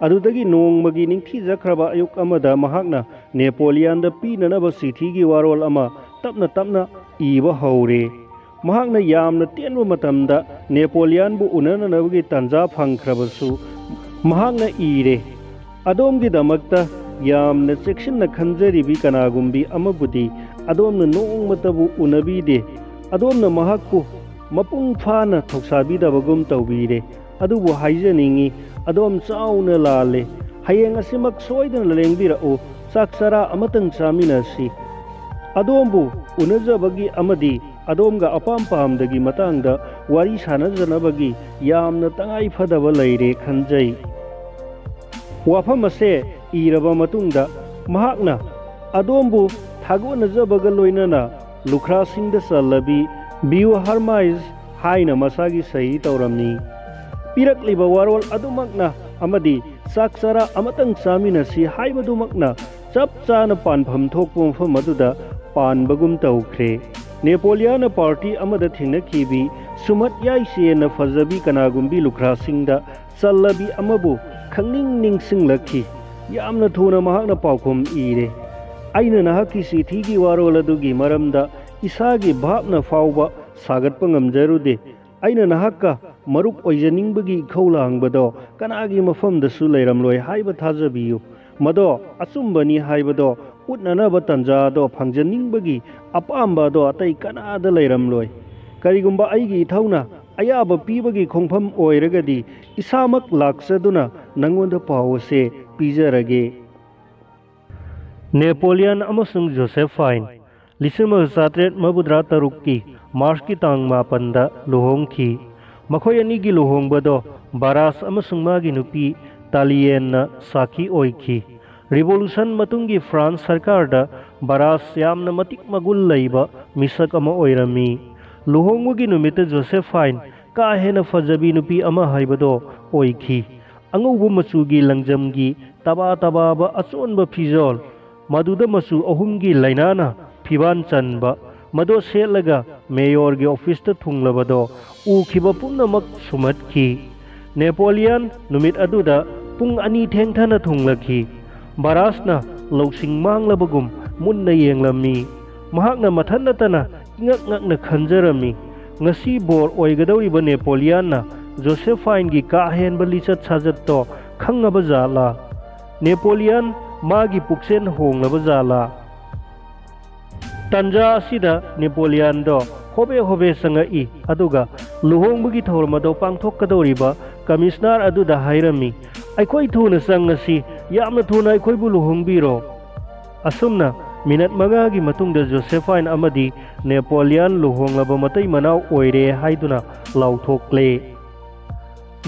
ꯑꯗꯨꯗꯒꯤ ꯅꯣꯡꯃꯒꯤ ꯅꯤꯡꯊꯤꯖꯈ꯭ꯔꯕ ꯑꯌꯨꯛ ꯑꯃꯗ ꯃꯍꯥꯛꯅ ꯅꯦꯄꯣꯂꯤꯌꯟꯗ ꯄꯤꯅꯅꯕ ꯆꯤꯊꯤꯒꯤ ꯋꯥꯔꯣꯜ ꯑꯃ ꯇꯞꯅ ꯇꯞꯅ ꯏꯕ ꯍꯧꯔꯦ꯫ ꯃꯍꯥꯛꯅ ꯌꯥꯝꯅ ꯇꯦꯟꯕ ꯃꯇꯝꯗ ꯅꯦꯄꯣꯂꯤꯌꯟꯕꯨ ꯎꯅꯅꯅꯕꯒꯤ ꯇꯥꯟꯖꯥ ꯐꯪꯈ꯭ꯔꯕꯁꯨ, ꯃꯍꯥꯛꯅ ꯏꯔꯦ, "ꯑꯗꯣꯝꯒꯤꯗꯃꯛꯇ ꯌꯥꯝꯅ ꯆꯦꯛꯁꯤꯟꯅ ꯈꯟꯖꯔꯤꯕꯤ ꯀꯅꯥꯒꯨꯝꯕꯤ ꯑꯃꯕꯨꯗꯤ ꯑꯗꯣꯝꯅ ꯅꯣꯡꯃꯇꯕꯨ ꯎꯅꯕꯤꯗꯦ꯫ ꯑꯗꯣꯝꯅ ꯃꯍꯥꯛꯄꯨ ꯃꯄꯨꯡ ꯐꯥꯅ ꯊꯧꯁꯥꯕꯤꯗꯕꯒꯨꯝ ꯇꯧꯕꯤꯔꯦ꯫ ꯑꯗꯨꯕꯨ ꯍꯥꯏꯖꯅꯤꯡꯏ, ꯑꯗꯣꯝ ꯆꯥꯎꯅ ꯂꯥꯜꯂꯦ꯫ ꯍꯌꯦꯡ ꯑꯁꯤꯃꯛ ꯁꯣꯏꯗꯅ ꯂꯦꯡꯕꯤꯔꯛꯎ, ꯆꯥꯛ ꯆꯔꯥ ꯑꯃꯇꯪ ꯆꯥꯃꯤꯟꯅꯁꯤ꯫ ꯑꯗꯣꯝꯕꯨ ꯎꯅꯖꯕꯒꯤ ꯑꯃꯗꯤ ꯑꯗꯣꯝꯒ ꯑꯄꯥꯝ ꯄꯥꯝꯗꯒꯤ ꯃꯇꯥꯡꯗ ꯋꯥꯔꯤ ꯁꯥꯅꯖꯅꯕꯒꯤ ꯌꯥꯝꯅ ꯇꯉꯥꯏ ꯐꯗꯕ ꯂꯩꯔꯦ ꯈꯟꯖꯩ"꯫ ꯋꯥꯐꯝ ꯑꯁꯦ ꯏꯔꯕ ꯃꯇꯨꯡꯗ ꯃꯍꯥꯛꯅ ꯑꯗꯣꯝꯕꯨ ꯊꯥꯒꯣꯟꯅꯖꯕꯒ ꯂꯣꯏꯅꯅ ꯂꯨꯈ꯭ꯔꯥꯁꯤꯡꯗ ꯆꯜꯂꯕꯤ ꯕꯤꯌꯨ ꯍꯔꯃꯥꯏꯁ ꯍꯥꯏꯅ ꯃꯁꯥꯒꯤ ꯁꯍꯤ ꯇꯧꯔꯝꯃꯤ꯫ ꯄꯤꯔꯛꯂꯤꯕ ꯋꯥꯔꯣꯜ ꯑꯗꯨꯃꯛꯅ ꯑꯃꯗꯤ ꯆꯥꯛ ꯆꯔꯥ ꯑꯃꯇꯪ ꯆꯥꯃꯤꯟꯅꯁꯤ ꯍꯥꯏꯕꯗꯨꯃꯛꯅ ꯆꯞ ꯆꯥꯅ ꯄꯥꯟꯐꯝ ꯊꯣꯛꯄ ꯃꯐꯝ ꯑꯗꯨꯗ ꯄꯥꯟꯕꯒꯨꯝ ꯇꯧꯈ꯭ꯔꯦ꯫ ꯅꯦꯄꯣꯂꯤꯌꯥꯅ ꯄꯥꯔꯇꯤ ꯑꯃꯗ ꯊꯦꯡꯅꯈꯤꯕꯤ ꯁꯨꯃꯠ ꯌꯥꯏꯁꯦꯅ ꯐꯖꯕꯤ ꯀꯅꯥꯒꯨꯝꯕꯤ ꯂꯨꯈ꯭ꯔꯥꯁꯤꯡꯗ ꯆꯜꯂꯕꯤ ꯑꯃꯕꯨ ꯈꯪꯅꯤꯡ ꯅꯤꯡꯁꯤꯡꯂꯛꯈꯤ꯫ ꯌꯥꯝꯅ ꯊꯨꯅ ꯃꯍꯥꯛꯅ ꯄꯥꯎꯈꯨꯝ ꯏꯔꯦ꯫ ꯑꯩꯅ ꯅꯍꯥꯛꯀꯤ ꯆꯤꯊꯤꯒꯤ ꯋꯥꯔꯣꯜ ꯑꯗꯨꯒꯤ ꯃꯔꯝꯗ ꯏꯁꯥꯒꯤ ꯚꯥꯞꯅ ꯐꯥꯎꯕ ꯁꯥꯒꯠꯄ ꯉꯝꯖꯔꯨꯗꯦ꯫ ꯑꯩꯅ ꯅꯍꯥꯛꯀ ꯃꯔꯨꯞ ꯑꯣꯏꯖꯅꯤꯡꯕꯒꯤ ꯏꯈꯧ ꯂꯥꯡꯕꯗꯣ ꯀꯅꯥꯒꯤ ꯃꯐꯝꯗꯁꯨ ꯂꯩꯔꯝꯂꯣꯏ ꯍꯥꯏꯕ ꯊꯥꯖꯕꯤꯌꯨ꯫ ꯃꯗꯣ ꯑꯆꯨꯝꯕꯅꯤ ꯍꯥꯏꯕꯗꯣ ꯎꯠꯅꯅꯕ ꯇꯥꯟꯖꯥꯗꯣ ꯐꯪꯖꯅꯤꯡꯕꯒꯤ ꯑꯄꯥꯝꯕ ꯑꯗꯣ ꯑꯇꯩ ꯀꯅꯥꯗ ꯂꯩꯔꯝꯂꯣꯏ꯫ ꯀꯔꯤꯒꯨꯝꯕ ꯑꯩꯒꯤ ꯏꯊꯧꯅ ꯑꯌꯥꯕ ꯄꯤꯕꯒꯤ ꯈꯣꯡꯐꯝ ꯑꯣꯏꯔꯒꯗꯤ ꯏꯁꯥꯃꯛ ꯂꯥꯛꯆꯗꯨꯅ ꯅꯪꯉꯣꯟꯗ ꯄꯥꯎ ꯑꯁꯦ ꯄꯤꯖꯔꯒꯦ꯫ ꯅꯦꯄꯣꯂꯤꯌꯟ ꯑꯃꯁꯨꯡ ꯖꯣꯁꯦꯐꯥꯏꯟ ꯂꯤꯁꯤꯡ ꯑꯃꯒ ꯆꯥꯇ꯭ꯔꯦꯠ ꯃꯧꯗ꯭ꯔꯥ ꯇꯔꯨꯛꯀꯤ ꯃꯥꯔꯆꯀꯤ ꯇꯥꯡ ꯃꯥꯄꯟꯗ ꯂꯨꯍꯣꯡꯈꯤ꯫ ꯃꯈꯣꯏ ꯑꯅꯤꯒꯤ ꯂꯨꯍꯣꯡꯕꯗꯣ ꯕꯥꯔꯥꯁ ꯑꯃꯁꯨꯡ ꯃꯥꯒꯤ ꯅꯨꯄꯤ ꯇꯥꯂꯤꯌꯦꯟꯅ ꯁꯥꯈꯤ ꯑꯣꯏꯈꯤ꯫ ꯔꯤꯚꯣꯂꯨꯁꯟ ꯃꯇꯨꯡꯒꯤ ꯐ꯭ꯔꯥꯟꯁ ꯁꯔꯀꯥꯔꯗ ꯕꯥꯔꯥꯁ ꯌꯥꯝꯅ ꯃꯇꯤꯛ ꯃꯒꯨꯟ ꯂꯩꯕ ꯃꯤꯁꯛ ꯑꯃ ꯑꯣꯏꯔꯝꯃꯤ꯫ ꯂꯨꯍꯣꯡꯕꯒꯤ ꯅꯨꯃꯤꯠꯇ ꯖꯣꯁꯦꯐꯥꯏꯟ ꯀꯥ ꯍꯦꯟꯅ ꯐꯖꯕꯤ ꯅꯨꯄꯤ ꯑꯃ ꯍꯥꯏꯕꯗꯣ ꯑꯣꯏꯈꯤ꯫ ꯑꯉꯧꯕ ꯃꯆꯨꯒꯤ ꯂꯪꯖꯝꯒꯤ ꯇꯕꯥ ꯇꯕꯥꯕ ꯑꯆꯣꯟꯕ ꯐꯤꯖꯣꯜ, ꯃꯗꯨꯗ ꯃꯆꯨ ꯑꯍꯨꯝꯒꯤ ꯂꯥꯏꯅꯥꯅ ꯐꯤꯕꯥꯟ ꯆꯟꯕ, ꯃꯗꯣ ꯁꯦꯠꯂꯒ ꯃꯦꯌꯣꯔꯒꯤ ꯑꯣꯐꯤꯁꯇ ꯊꯨꯡꯂꯕꯗꯣ ꯎꯈꯤꯕ ꯄꯨꯝꯅꯃꯛ ꯁꯨꯝꯍꯠꯈꯤ꯫ ꯅꯦꯄꯣꯂꯤꯌꯟ ꯅꯨꯃꯤꯠ ꯑꯗꯨꯗ ꯄꯨꯡ ꯑꯅꯤ ꯊꯦꯡꯊꯅ ꯊꯨꯡꯂꯈꯤ꯫ ꯕꯥꯔꯥꯁꯅ ꯂꯧꯁꯤꯡ ꯃꯥꯡꯂꯕꯒꯨꯝ ꯃꯨꯟꯅ ꯌꯦꯡꯂꯝꯃꯤ꯫ ꯃꯍꯥꯛꯅ ꯃꯊꯟ ꯅꯠꯇꯅ ꯏꯉꯛ ꯉꯛꯅ ꯈꯟꯖꯔꯝꯃꯤ꯫ ꯉꯁꯤ ꯕꯣꯔ ꯑꯣꯏꯒꯗꯧꯔꯤꯕ ꯅꯦꯄꯣꯂꯤꯌꯟꯅ ꯖꯣꯁꯦꯐꯥꯏꯟꯒꯤ ꯀꯥ ꯍꯦꯟꯕ ꯂꯤꯆꯠ ꯁꯥꯖꯠꯇꯣ ꯈꯪꯉꯕ ꯖꯥꯠꯂꯥ? ꯅꯦꯄꯣꯂꯤꯌꯟ ꯃꯥꯒꯤ ꯄꯨꯛꯆꯦꯜ ꯍꯣꯡꯂꯕ ꯖꯥꯠꯂꯥ? ꯇꯟꯖꯥ ꯑꯁꯤꯗ ꯅꯦꯄꯣꯂꯤꯌꯟꯗꯣ ꯍꯣꯕꯦ ꯍꯣꯕꯦ ꯆꯪꯉꯛꯏ, ꯑꯗꯨꯒ ꯂꯨꯍꯣꯡꯕꯒꯤ ꯊꯧꯔꯝ ꯑꯗꯣ ꯄꯥꯡꯊꯣꯛꯀꯗꯧꯔꯤꯕ ꯀꯃꯤꯁꯅꯔ ꯑꯗꯨꯗ ꯍꯥꯏꯔꯝꯃꯤ, "ꯑꯩꯈꯣꯏ ꯊꯨꯅ ꯆꯪꯉꯁꯤ, ꯌꯥꯝꯅ ꯊꯨꯅ ꯑꯩꯈꯣꯏꯕꯨ ꯂꯨꯍꯣꯡꯕꯤꯔꯣ"꯫ ꯑꯁꯨꯝꯅ ꯃꯤꯅꯠ ꯃꯉꯥꯒꯤ ꯃꯇꯨꯡꯗ ꯖꯣꯁꯦꯐꯥꯏꯟ ꯑꯃꯗꯤ ꯅꯦꯄꯣꯂꯤꯌꯟ ꯂꯨꯍꯣꯡꯂꯕ ꯃꯇꯩ ꯃꯅꯥꯎ ꯑꯣꯏꯔꯦ ꯍꯥꯏꯗꯨꯅ ꯂꯥꯎꯊꯣꯛꯂꯦ꯫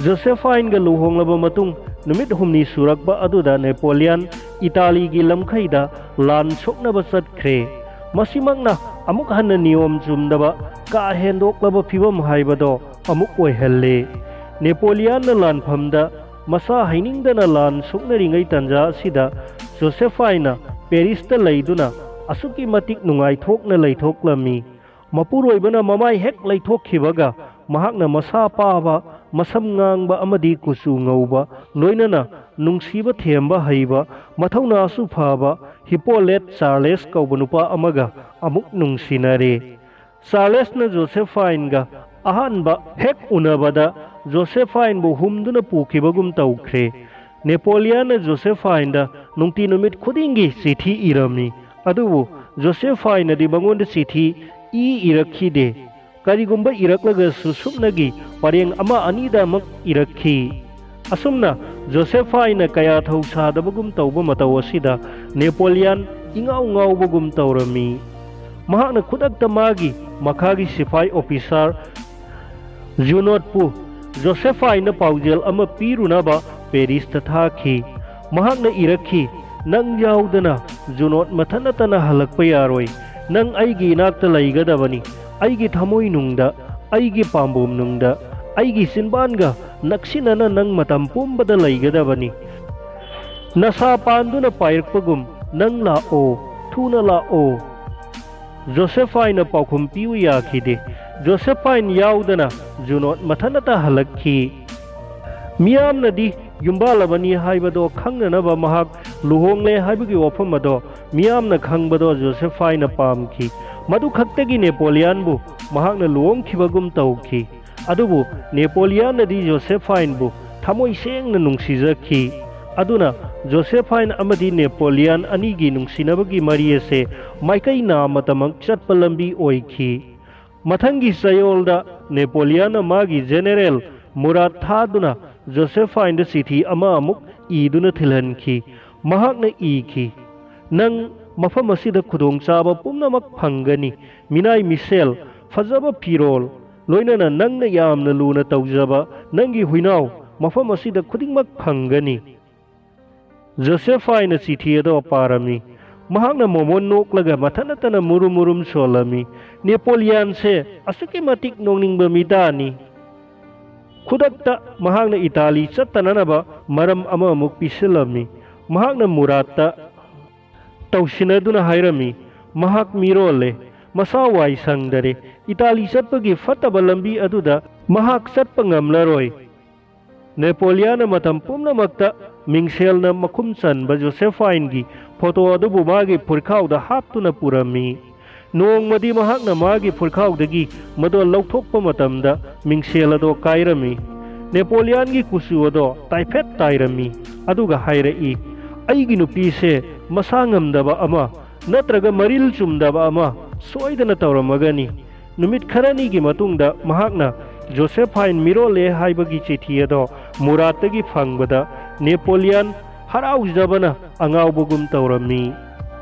ꯖꯣꯁꯦꯐꯥꯏꯟꯒ ꯂꯨꯍꯣꯡꯂꯕ ꯃꯇꯨꯡ ꯅꯨꯃꯤꯠ ꯍꯨꯝꯅꯤ ꯁꯨꯔꯛꯄ ꯑꯗꯨꯗ ꯅꯦꯄꯣꯂꯤꯌꯟ ꯏꯇꯥꯂꯤꯒꯤ ꯂꯝꯈꯩꯗ ꯂꯥꯟ ꯁꯣꯛꯅꯕ ꯆꯠꯈ꯭ꯔꯦ꯫ ꯃꯁꯤꯃꯛꯅ ꯑꯃꯨꯛ ꯍꯟꯅ ꯅꯤꯌꯣꯝ ꯆꯨꯝꯗꯕ, ꯀꯥ ꯍꯦꯟꯗꯣꯛꯂꯕ ꯐꯤꯕꯝ ꯍꯥꯏꯕꯗꯣ ꯑꯃꯨꯛ ꯑꯣꯏꯍꯜꯂꯦ꯫ ꯅꯦꯄꯣꯂꯤꯌꯥꯟꯅ ꯂꯥꯟꯐꯝꯗ ꯃꯁꯥ ꯍꯩꯅꯤꯡꯗꯅ ꯂꯥꯟ ꯁꯣꯛꯅꯔꯤꯉꯩ ꯇꯥꯟꯖꯥ ꯑꯁꯤꯗ ꯖꯣꯁꯦꯐꯥꯏꯅ ꯄꯦꯔꯤꯁꯇ ꯂꯩꯗꯨꯅ ꯑꯁꯨꯛꯀꯤ ꯃꯇꯤꯛ ꯅꯨꯡꯉꯥꯏꯊꯣꯛꯅ ꯂꯩꯊꯣꯛꯂꯝꯃꯤ꯫ ꯃꯄꯨꯔꯣꯏꯕꯅ ꯃꯃꯥꯏ ꯍꯦꯛ ꯂꯩꯊꯣꯛꯈꯤꯕꯒ ꯃꯍꯥꯛꯅ ꯃꯁꯥ ꯄꯥꯕ, ꯃꯁꯝ ꯉꯥꯡꯕ ꯑꯃꯗꯤ ꯀꯨꯆꯨ ꯉꯧꯕ, ꯂꯣꯏꯅꯅ ꯅꯨꯡꯁꯤꯕ ꯊꯦꯝꯕ ꯍꯩꯕ, ꯃꯊꯧꯅꯥꯁꯨ ꯐꯕ ꯍꯤꯄꯣꯂꯦꯠ ꯆꯥꯔꯂꯦꯁ ꯀꯧꯕ ꯅꯨꯄꯥ ꯑꯃꯒ ꯑꯃꯨꯛ ꯅꯨꯡꯁꯤꯅꯔꯦ꯫ ꯆꯥꯔꯂꯦꯁꯅ ꯖꯣꯁꯦꯐꯥꯏꯟꯒ ꯑꯍꯥꯟꯕ ꯍꯦꯛ ꯎꯅꯕꯗ ꯖꯣꯁꯦꯐꯥꯏꯟꯕꯨ ꯍꯨꯝꯗꯨꯅ ꯄꯨꯈꯤꯕꯒꯨꯝ ꯇꯧꯈ꯭ꯔꯦ꯫ ꯅꯦꯄꯣꯂꯤꯌꯥꯟꯅ ꯖꯣꯁꯦꯐꯥꯏꯟꯗ ꯅꯨꯡꯇꯤ ꯅꯨꯃꯤꯠ ꯈꯨꯗꯤꯡꯒꯤ ꯆꯤꯊꯤ ꯏꯔꯝꯃꯤ꯫ ꯑꯗꯨꯕꯨ ꯖꯣꯁꯦꯐꯥꯏꯟꯅꯗꯤ ꯃꯉꯣꯟꯗ ꯆꯤꯊꯤ ꯏ ꯏꯔꯛꯈꯤꯗꯦ꯫ ꯀꯔꯤꯒꯨꯝꯕ ꯏꯔꯛꯂꯒꯁꯨ ꯁꯨꯞꯅꯒꯤ ꯄꯔꯦꯡ ꯑꯃ ꯑꯅꯤꯗꯃꯛ ꯏꯔꯛꯈꯤ꯫ ꯑꯁꯨꯝꯅ ꯖꯣꯁꯦꯐꯥꯏꯅ ꯀꯌꯥ ꯊꯧ ꯁꯥꯗꯕꯒꯨꯝ ꯇꯧꯕ ꯃꯇꯧ ꯑꯁꯤꯗ ꯅꯦꯄꯣꯂꯤꯌꯥꯟ ꯏꯉꯥꯎ ꯉꯥꯎꯕꯒꯨꯝ ꯇꯧꯔꯝꯃꯤ꯫ ꯃꯍꯥꯛꯅ ꯈꯨꯗꯛꯇ ꯃꯥꯒꯤ ꯃꯈꯥꯒꯤ ꯁꯤꯐꯥꯏ ꯑꯣꯐꯤꯁꯥꯔ ꯖꯨꯅꯣꯠꯄꯨ ꯖꯣꯁꯦꯐꯥꯏꯅ ꯄꯥꯎꯖꯦꯜ ꯑꯃ ꯄꯤꯔꯨꯅꯕ ꯄꯦꯔꯤꯁꯇ ꯊꯥꯈꯤ꯫ ꯃꯍꯥꯛꯅ ꯏꯔꯛꯈꯤ, "ꯅꯪ ꯌꯥꯎꯗꯅ ꯖꯨꯅꯣꯠ ꯃꯊꯟꯇꯅ ꯍꯜꯂꯛꯄ ꯌꯥꯔꯣꯏ꯫ ꯅꯪ ꯑꯩꯒꯤ ꯏꯅꯥꯛꯇ ꯂꯩꯒꯗꯕꯅꯤ, ꯑꯩꯒꯤ ꯊꯃꯣꯏꯅꯨꯡꯗ, ꯑꯩꯒꯤ ꯄꯥꯝꯕꯣꯝꯅꯨꯡꯗ, ꯑꯩꯒꯤ ꯆꯤꯟꯕꯥꯟꯒ ꯅꯛꯁꯤꯟꯅꯅ ꯅꯪ ꯃꯇꯝ ꯄꯨꯝꯕꯗ ꯂꯩꯒꯗꯕꯅꯤ꯫ ꯅꯁꯥ ꯄꯥꯟꯗꯨꯅ ꯄꯥꯏꯔꯛꯄꯒꯨꯝ ꯅꯪ ꯂꯥꯛꯑꯣ, ꯊꯨꯅ ꯂꯥꯛꯑꯣ"꯫ ꯖꯣꯁꯦꯐꯥꯏꯅ ꯄꯥꯎꯈꯨꯝ ꯄꯤꯌꯨ ꯌꯥꯈꯤꯗꯦ꯫ ꯖꯣꯁꯦꯐꯥꯏꯟ ꯌꯥꯎꯗꯅ ꯖꯨꯅꯣꯠ ꯃꯊꯟꯇ ꯍꯜꯂꯛꯈꯤ꯫ ꯃꯤꯌꯥꯝꯅꯗꯤ ꯌꯨꯝꯕꯥꯜꯂꯕꯅꯤ ꯍꯥꯏꯕꯗꯣ ꯈꯪꯅꯅꯕ ꯃꯍꯥꯛ ꯂꯨꯍꯣꯡꯂꯦ ꯍꯥꯏꯕꯒꯤ ꯋꯥꯐꯝ ꯑꯗꯣ ꯃꯤꯌꯥꯝꯅ ꯈꯪꯕꯗꯣ ꯖꯣꯁꯦꯐꯥꯏꯅ ꯄꯥꯝꯈꯤ꯫ ꯃꯗꯨ ꯈꯛꯇꯒꯤ ꯅꯦꯄꯣꯂꯤꯌꯥꯟꯕꯨ ꯃꯍꯥꯛꯅ ꯂꯨꯍꯣꯡꯈꯤꯕꯒꯨꯝ ꯇꯧꯈꯤ꯫ ꯑꯗꯨꯕꯨ ꯅꯦꯄꯣꯂꯤꯌꯥꯟꯅꯗꯤ ꯖꯣꯁꯦꯐꯥꯏꯟꯕꯨ ꯊꯃꯣꯏ ꯁꯦꯡꯅ ꯅꯨꯡꯁꯤꯖꯈꯤ꯫ ꯑꯗꯨꯅ ꯖꯣꯁꯦꯐꯥꯏꯟ ꯑꯃꯗꯤ ꯅꯦꯄꯣꯂꯤꯌꯥꯟ ꯑꯅꯤꯒꯤ ꯅꯨꯡꯁꯤꯅꯕꯒꯤ ꯃꯔꯤ ꯑꯁꯦ ꯃꯥꯏꯀꯩ ꯅꯥꯃꯇꯃꯛ ꯆꯠꯄ ꯂꯝꯕꯤ ꯑꯣꯏꯈꯤ꯫ ꯃꯊꯪꯒꯤ ꯆꯌꯣꯜꯗ ꯅꯦꯄꯣꯂꯤꯌꯥꯟꯅ ꯃꯥꯒꯤ ꯖꯦꯅꯦꯔꯦꯜ ꯃꯨꯔꯥꯠ ꯊꯥꯗꯨꯅ ꯖꯣꯁꯦꯐꯥꯏꯟꯗ ꯆꯤꯊꯤ ꯑꯃ ꯑꯃꯨꯛ ꯏꯗꯨꯅ ꯊꯤꯜꯍꯟꯈꯤ꯫ ꯃꯍꯥꯛꯅ ꯏꯈꯤ, "ꯅꯪ ꯃꯐꯝ ꯑꯁꯤꯗ ꯈꯨꯗꯣꯡꯆꯥꯕ ꯄꯨꯝꯅꯃꯛ ꯐꯪꯒꯅꯤ꯫ ꯃꯤꯅꯥꯏ ꯃꯤꯁꯦꯜ, ꯐꯖꯕ ꯐꯤꯔꯣꯜ, ꯂꯣꯏꯅꯅ ꯅꯪꯅ ꯌꯥꯝꯅ ꯂꯨꯅ ꯇꯧꯖꯕ ꯅꯪꯒꯤ ꯍꯨꯏꯅꯥꯎ, ꯃꯐꯝ ꯑꯁꯤꯗ ꯈꯨꯗꯤꯡꯃꯛ ꯐꯪꯒꯅꯤ"꯫ ꯖꯣꯁꯦꯐꯥꯏꯅ ꯆꯤꯊꯤ ꯑꯗꯣ ꯄꯥꯔꯝꯃꯤ꯫ ꯃꯍꯥꯛꯅ ꯃꯣꯃꯣꯟ ꯅꯣꯛꯂꯒ ꯃꯊꯟ ꯅꯠꯇꯅ ꯃꯨꯔꯨꯝ ꯃꯨꯔꯨꯝ ꯁꯣꯜꯂꯝꯃꯤ꯫ ꯅꯦꯄꯣꯂꯤꯌꯥꯟꯁꯦ ꯑꯁꯨꯛꯀꯤ ꯃꯇꯤꯛ ꯅꯣꯡꯅꯤꯡꯕ ꯃꯤꯗꯥꯅꯤ꯫ ꯈꯨꯗꯛꯇ ꯃꯍꯥꯛꯅ ꯏꯇꯥꯂꯤ ꯆꯠꯇꯅꯅꯕ ꯃꯔꯝ ꯑꯃꯃꯨꯛ ꯄꯤꯁꯤꯜꯂꯝꯃꯤ꯫ ꯃꯍꯥꯛꯅ ꯃꯨꯔꯥꯠꯇ ꯇꯧꯁꯤꯟꯅꯗꯨꯅ ꯍꯥꯏꯔꯝꯃꯤ, "ꯃꯍꯥꯛ ꯃꯤꯔꯣꯜꯂꯦ, ꯃꯁꯥ ꯋꯥꯏ ꯁꯪꯗꯔꯦ, ꯏꯇꯥꯂꯤ ꯆꯠꯄꯒꯤ ꯐꯠꯇꯕ ꯂꯝꯕꯤ ꯑꯗꯨꯗ ꯃꯍꯥꯛ ꯆꯠꯄ ꯉꯝꯂꯔꯣꯏ"꯫ ꯅꯦꯄꯣꯂꯤꯌꯥꯟꯅ ꯃꯇꯝ ꯄꯨꯝꯅꯃꯛꯇ ꯃꯤꯡꯁꯦꯜꯅ ꯃꯈꯨꯝ ꯆꯟꯕ ꯖꯣꯁꯦꯐꯥꯏꯟꯒꯤ ꯐꯣꯇꯣ ꯑꯗꯨꯕꯨ ꯃꯥꯒꯤ ꯐꯨꯔꯤꯈꯥꯎꯗ ꯍꯥꯞꯇꯨꯅ ꯄꯨꯔꯝꯃꯤ꯫ ꯅꯣꯡꯃꯗꯤ ꯃꯍꯥꯛꯅ ꯃꯥꯒꯤ ꯐꯨꯔꯤꯈꯥꯎꯗꯒꯤ ꯃꯗꯣ ꯂꯧꯊꯣꯛꯄ ꯃꯇꯝꯗ ꯃꯤꯡꯁꯦꯜ ꯑꯗꯣ ꯀꯥꯏꯔꯝꯃꯤ꯫ ꯅꯦꯄꯣꯂꯤꯌꯥꯟꯒꯤ ꯀꯨꯆꯨ ꯑꯗꯣ ꯇꯥꯏꯐꯦꯠ ꯇꯥꯏꯔꯝꯃꯤ, ꯑꯗꯨꯒ ꯍꯥꯏꯔꯛꯏ, "ꯑꯩꯒꯤ ꯅꯨꯄꯤꯁꯦ ꯃꯁꯥ ꯉꯝꯗꯕ ꯑꯃ ꯅꯠꯇ꯭ꯔꯒ ꯃꯔꯤꯜ ꯆꯨꯝꯗꯕ ꯑꯃ ꯁꯣꯏꯗꯅ ꯇꯧꯔꯝꯃꯒꯅꯤ"꯫ ꯅꯨꯃꯤꯠ ꯈꯔꯅꯤꯒꯤ ꯃꯇꯨꯡꯗ ꯃꯍꯥꯛꯅ ꯖꯣꯁꯦꯐꯥꯏꯟ ꯃꯤꯔꯣꯜꯂꯦ ꯍꯥꯏꯕꯒꯤ ꯆꯤꯊꯤ ꯑꯗꯣ ꯃꯨꯔꯥꯠꯇꯒꯤ ꯐꯪꯕꯗ ꯅꯦꯄꯣꯂꯤꯌꯥꯟ ꯍꯔꯥꯎꯖꯕꯅ ꯑꯉꯥꯎꯕꯒꯨꯝ ꯇꯧꯔꯝꯃꯤ꯫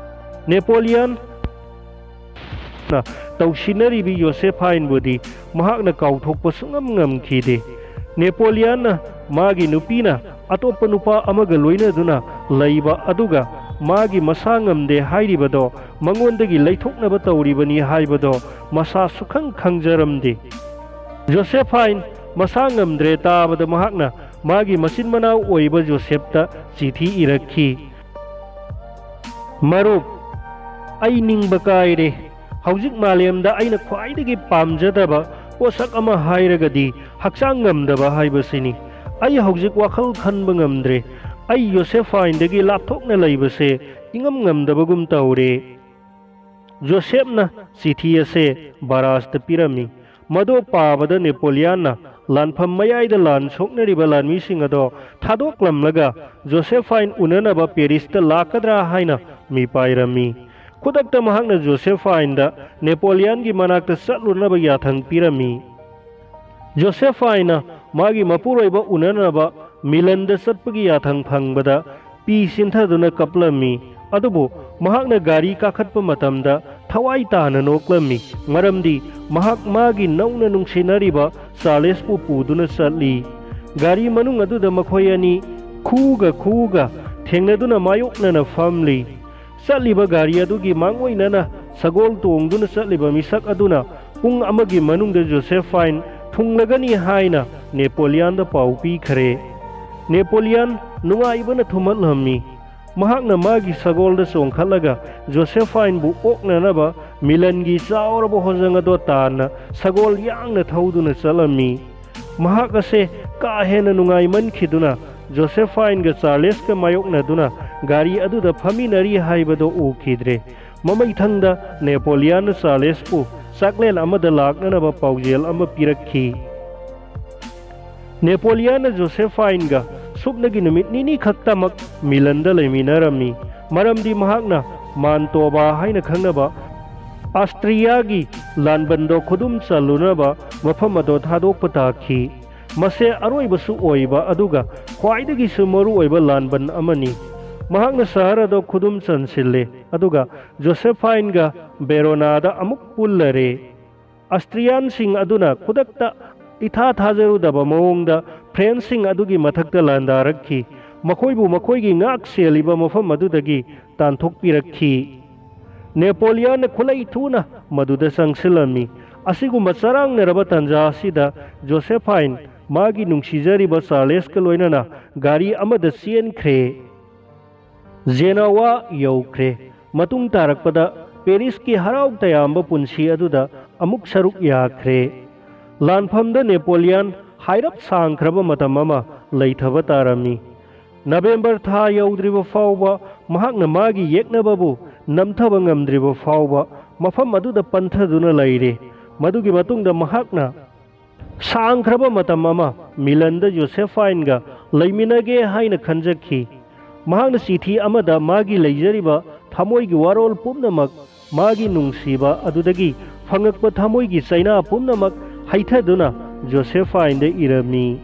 ꯅꯦꯄꯣꯂꯤꯌꯥꯟꯅ ꯇꯧꯁꯤꯟꯅꯔꯤꯕꯤ ꯌꯣꯁꯦꯐꯥꯏꯟꯕꯨꯗꯤ ꯃꯍꯥꯛꯅ ꯀꯥꯎꯊꯣꯛꯄ ꯁꯨꯡꯉꯝ ꯉꯝꯈꯤꯗꯦ꯫ ꯅꯦꯄꯣꯂꯤꯌꯥꯟꯅ ꯃꯥꯒꯤ ꯅꯨꯄꯤꯅ ꯑꯇꯣꯞꯄ ꯅꯨꯄꯥ ꯑꯃꯒ ꯂꯣꯏꯅꯗꯨꯅ ꯂꯩꯕ ꯑꯗꯨꯒ ꯃꯥꯒꯤ ꯃꯁꯥ ꯉꯝꯗꯦ ꯍꯥꯏꯔꯤꯕꯗꯣ ꯃꯉꯣꯟꯗꯒꯤ ꯂꯩꯊꯣꯛꯅꯕ ꯇꯧꯔꯤꯕꯅꯤ ꯍꯥꯏꯕꯗꯣ ꯃꯁꯥ ꯁꯨꯈꯪ ꯈꯪꯖꯔꯝꯗꯦ꯫ ꯖꯣꯁꯦꯐꯥꯏꯟ ꯃꯁꯥ ꯉꯝꯗ꯭ꯔꯦ ꯇꯥꯕꯗ ꯃꯍꯥꯛꯅ ꯃꯥꯒꯤ ꯃꯆꯤꯟ ꯃꯅꯥꯎ ꯑꯣꯏꯕ ꯖꯣꯁꯦꯞꯇ ꯆꯤꯊꯤ ꯏꯔꯛꯈꯤ, "ꯃꯔꯨꯞ, ꯑꯩ ꯅꯤꯡꯕ ꯀꯥꯏꯔꯦ꯫ ꯍꯧꯖꯤꯛ ꯃꯥꯂꯦꯝꯗ ꯑꯩꯅ ꯈ꯭ꯋꯥꯏꯗꯒꯤ ꯄꯥꯝꯖꯗꯕ ꯄꯣꯠꯁꯛ ꯑꯃ ꯍꯥꯏꯔꯒꯗꯤ ꯍꯛꯆꯥꯡ ꯉꯝꯗꯕ ꯍꯥꯏꯕꯁꯤꯅꯤ꯫ ꯑꯩ ꯍꯧꯖꯤꯛ ꯋꯥꯈꯜ ꯈꯟꯕ ꯉꯝꯗ꯭ꯔꯦ꯫ ꯑꯩ ꯌꯣꯁꯦꯐꯥꯏꯟꯗꯒꯤ ꯂꯥꯞꯊꯣꯛꯅ ꯂꯩꯕꯁꯦ ꯏꯉꯝ ꯉꯝꯗꯕꯒꯨꯝ ꯇꯧꯔꯦ"꯫ ꯖꯣꯁꯦꯞꯅ ꯆꯤꯊꯤ ꯑꯁꯦ ꯕꯥꯔꯥꯖꯇ ꯄꯤꯔꯝꯃꯤ꯫ ꯃꯗꯨ ꯄꯥꯕꯗ ꯅꯦꯄꯣꯂꯤꯌꯥꯟꯅ ꯂꯥꯟꯐꯝ ꯃꯌꯥꯏꯗ ꯂꯥꯟ ꯁꯣꯛꯅꯔꯤꯕ ꯂꯥꯟꯃꯤꯁꯤꯡ ꯑꯗꯣ ꯊꯥꯗꯣꯛꯂꯝꯂꯒ ꯖꯣꯁꯦꯐꯥꯏꯟ ꯎꯅꯅꯕ ꯄꯦꯔꯤꯁꯇ ꯂꯥꯛꯀꯗ꯭ꯔꯥ ꯍꯥꯏꯅ ꯃꯤꯄꯥꯏꯔꯝꯃꯤ꯫ ꯈꯨꯗꯛꯇ ꯃꯍꯥꯛꯅ ꯖꯣꯁꯦꯐꯥꯏꯟꯗ ꯅꯦꯄꯣꯂꯤꯌꯥꯟꯒꯤ ꯃꯅꯥꯛꯇ ꯆꯠꯂꯨꯅꯕ ꯌꯥꯊꯪ ꯄꯤꯔꯝꯃꯤ꯫ ꯖꯣꯁꯦꯐꯥꯏꯟꯅ ꯃꯥꯒꯤ ꯃꯄꯨꯔꯣꯏꯕ ꯎꯅꯅꯕ ꯃꯤꯂꯟꯗ ꯆꯠꯄꯒꯤ ꯌꯥꯊꯪ ꯐꯪꯕꯗ ꯄꯤ ꯆꯤꯟꯊꯗꯨꯅ ꯀꯞꯂꯝꯃꯤ꯫ ꯑꯗꯨꯕꯨ ꯃꯍꯥꯛꯅ ꯒꯥꯔꯤ ꯀꯥꯈꯠꯄ ꯃꯇꯝꯗ ꯊꯋꯥꯏ ꯇꯥꯅ ꯅꯣꯛꯂꯝꯃꯤ, ꯃꯔꯝꯗꯤ ꯃꯍꯥꯛ ꯃꯥꯒꯤ ꯅꯧꯅ ꯅꯨꯡꯁꯤꯅꯔꯤꯕ ꯆꯥꯔꯂꯦꯁꯄꯨ ꯄꯨꯗꯨꯅ ꯆꯠꯂꯤ꯫ ꯒꯥꯔꯤ ꯃꯅꯨꯡ ꯑꯗꯨꯗ ꯃꯈꯣꯏ ꯑꯅꯤ ꯈꯨꯒ ꯈꯨꯒ ꯊꯦꯡꯅꯗꯨꯅ ꯃꯥꯌꯣꯛꯅꯅ ꯐꯝꯂꯤ꯫ ꯆꯠꯂꯤꯕ ꯒꯥꯔꯤ ꯑꯗꯨꯒꯤ ꯃꯥꯡꯑꯣꯏꯅꯅ ꯁꯒꯣꯜ ꯇꯣꯡꯗꯨꯅ ꯆꯠꯂꯤꯕ ꯃꯤꯁꯛ ꯑꯗꯨꯅ ꯄꯨꯡ ꯑꯃꯒꯤ ꯃꯅꯨꯡꯗ ꯖꯣꯁꯦꯐꯥꯏꯟ ꯊꯨꯡꯂꯒꯅꯤ ꯍꯥꯏꯅ ꯅꯦꯄꯣꯂꯤꯌꯥꯟꯗ ꯄꯥꯎ ꯄꯤꯈ꯭ꯔꯦ꯫ ꯅꯦꯄꯣꯂꯤꯌꯥꯟ ꯅꯨꯡꯉꯥꯏꯕꯅ ꯊꯨꯝꯍꯠꯂꯝꯃꯤ꯫ ꯃꯍꯥꯛꯅ ꯃꯥꯒꯤ ꯁꯒꯣꯜꯗ ꯆꯣꯡꯈꯠꯂꯒ ꯖꯣꯁꯦꯐꯥꯏꯟꯕꯨ ꯑꯣꯛꯅꯅꯕ ꯃꯤꯂꯟꯒꯤ ꯆꯥꯎꯔꯕ ꯍꯣꯖꯪ ꯑꯗꯣ ꯇꯥꯟꯅ ꯁꯒꯣꯜ ꯌꯥꯡꯅ ꯊꯧꯗꯨꯅ ꯆꯠꯂꯝꯃꯤ꯫ ꯃꯍꯥꯛ ꯑꯁꯦ ꯀꯥ ꯍꯦꯟꯅ ꯅꯨꯡꯉꯥꯏꯃꯟꯈꯤꯗꯨꯅ ꯖꯣꯁꯦꯐꯥꯏꯟꯒ ꯆꯥꯔꯂꯦꯁꯀ ꯃꯥꯌꯣꯛꯅꯗꯨꯅ ꯒꯥꯔꯤ ꯑꯗꯨꯗ ꯐꯝꯃꯤꯟꯅꯔꯤ ꯍꯥꯏꯕꯗꯣ ꯎꯈꯤꯗ꯭ꯔꯦ꯫ ꯃꯃꯩꯊꯪꯗ ꯅꯦꯄꯣꯂꯤꯌꯥꯟꯅ ꯆꯥꯔꯂꯦꯁꯄꯨ ꯆꯥꯛꯂꯦꯟ ꯑꯃꯗ ꯂꯥꯛꯅꯅꯕ ꯄꯥꯎꯖꯦꯜ ꯑꯃ ꯄꯤꯔꯛꯈꯤ꯫ ꯅꯦꯄꯣꯂꯤꯌꯥꯟꯅ ꯖꯣꯁꯦꯐꯥꯏꯟꯒ ꯁꯨꯞꯅꯒꯤ ꯅꯨꯃꯤꯠ ꯅꯤꯅꯤ ꯈꯛꯇꯃꯛ ꯃꯤꯂꯟꯗ ꯂꯩꯃꯤꯟꯅꯔꯝꯃꯤ, ꯃꯔꯝꯗꯤ ꯃꯍꯥꯛꯅ ꯃꯥꯟꯇꯣꯕꯥ ꯍꯥꯏꯅ ꯈꯪꯅꯕ ꯑꯁꯇ꯭ꯔꯤꯌꯥꯒꯤ ꯂꯥꯟꯕꯟꯗꯣ ꯈꯨꯗꯨꯝ ꯆꯜꯂꯨꯅꯕ ꯃꯐꯝ ꯑꯗꯣ ꯊꯥꯗꯣꯛꯄ ꯇꯥꯈꯤ꯫ ꯃꯁꯦ ꯑꯔꯣꯏꯕꯁꯨ ꯑꯣꯏꯕ ꯑꯗꯨꯒ ꯈ꯭ꯋꯥꯏꯗꯒꯤꯁꯨ ꯃꯔꯨꯑꯣꯏꯕ ꯂꯥꯟꯕꯟ ꯑꯃꯅꯤ꯫ ꯃꯍꯥꯛꯅ ꯁꯍꯔ ꯑꯗꯣ ꯈꯨꯗꯨꯝ ꯆꯟꯁꯤꯜꯂꯦ, ꯑꯗꯨꯒ ꯖꯣꯁꯦꯐꯥꯏꯟꯒ ꯕꯦꯔꯣꯅꯥꯗ ꯑꯃꯨꯛ ꯄꯨꯜꯂꯔꯦ꯫ ꯑꯁꯇ꯭ꯔꯤꯌꯥꯟꯁꯤꯡ ꯑꯗꯨꯅ ꯈꯨꯗꯛꯇ ꯏꯊꯥ ꯊꯥꯖꯔꯨꯗꯕ ꯃꯑꯣꯡꯗ ꯐ꯭ꯔꯦꯟꯁꯁꯤꯡ ꯑꯗꯨꯒꯤ ꯃꯊꯛꯇ ꯂꯥꯟꯗꯥꯔꯛꯈꯤ꯫ ꯃꯈꯣꯏꯕꯨ ꯃꯈꯣꯏꯒꯤ ꯉꯥꯛ ꯁꯦꯜꯂꯤꯕ ꯃꯐꯝ ꯑꯗꯨꯗꯒꯤ ꯇꯥꯟꯊꯣꯛꯄꯤꯔꯛꯈꯤ꯫ ꯅꯦꯄꯣꯂꯤꯌꯟꯅ ꯈꯨꯠꯂꯩ ꯊꯨꯅ ꯃꯗꯨꯗ ꯆꯪꯁꯤꯜꯂꯝꯃꯤ꯫ ꯑꯁꯤꯒꯨꯝꯕ ꯆꯔꯥꯡꯅꯔꯕ ꯇꯥꯟꯖꯥ ꯑꯁꯤꯗ ꯖꯣꯁꯦꯐꯥꯏꯟ ꯃꯥꯒꯤ ꯅꯨꯡꯁꯤꯖꯔꯤꯕ ꯆꯥꯔꯂꯦꯁꯀ ꯂꯣꯏꯅꯅ ꯒꯥꯔꯤ ꯑꯃꯗ ꯆꯦꯟꯈ꯭ꯔꯦ꯫ ꯖꯦꯅꯣꯋꯥ ꯌꯧꯈ꯭ꯔꯦ꯫ ꯃꯇꯨꯡ ꯇꯥꯔꯛꯄꯗ ꯄꯦꯔꯤꯁꯀꯤ ꯍꯔꯥꯎ ꯇꯌꯥꯝꯕ ꯄꯨꯟꯁꯤ ꯑꯗꯨꯗ ꯑꯃꯨꯛ ꯁꯔꯨꯛ ꯌꯥꯈ꯭ꯔꯦ꯫ ꯂꯥꯟꯐꯝꯗ ꯅꯦꯄꯣꯂꯤꯌꯟ ꯍꯥꯏꯔꯞ ꯁꯥꯡꯈ꯭ꯔꯕ ꯃꯇꯝ ꯑꯃ ꯂꯩꯊꯕ ꯇꯥꯔꯝꯃꯤ꯫ ꯅꯕꯦꯝꯕꯔ ꯊꯥ ꯌꯧꯗ꯭ꯔꯤꯕ ꯐꯥꯎꯕ ꯃꯍꯥꯛꯅ ꯃꯥꯒꯤ ꯌꯦꯛꯅꯕꯕꯨ ꯅꯝꯊꯕ ꯉꯝꯗ꯭ꯔꯤꯕ ꯐꯥꯎꯕ ꯃꯐꯝ ꯑꯗꯨꯗ ꯄꯟꯊꯗꯨꯅ ꯂꯩꯔꯦ꯫ ꯃꯗꯨꯒꯤ ꯃꯇꯨꯡꯗ ꯃꯍꯥꯛꯅ ꯁꯥꯡꯈ꯭ꯔꯕ ꯃꯇꯝ ꯑꯃ ꯃꯤꯂꯟꯗ ꯖꯣꯁꯦꯐꯥꯏꯟꯒ ꯂꯩꯃꯤꯟꯅꯒꯦ ꯍꯥꯏꯅ ꯈꯟꯖꯈꯤ꯫ ꯃꯍꯥꯛꯅ ꯆꯤꯊꯤ ꯑꯃꯗ ꯃꯥꯒꯤ ꯂꯩꯖꯔꯤꯕ ꯊꯃꯣꯏꯒꯤ ꯋꯥꯔꯣꯜ ꯄꯨꯝꯅꯃꯛ, ꯃꯥꯒꯤ ꯅꯨꯡꯁꯤꯕ ꯑꯗꯨꯗꯒꯤ ꯐꯪꯉꯛꯄ ꯊꯃꯣꯏꯒꯤ ꯆꯩꯅꯥ ꯄꯨꯝꯅꯃꯛ ꯍꯩꯊꯗꯨꯅ ꯖꯣꯁꯦꯐꯥꯏꯟꯗ ꯏꯔꯝꯃꯤ꯫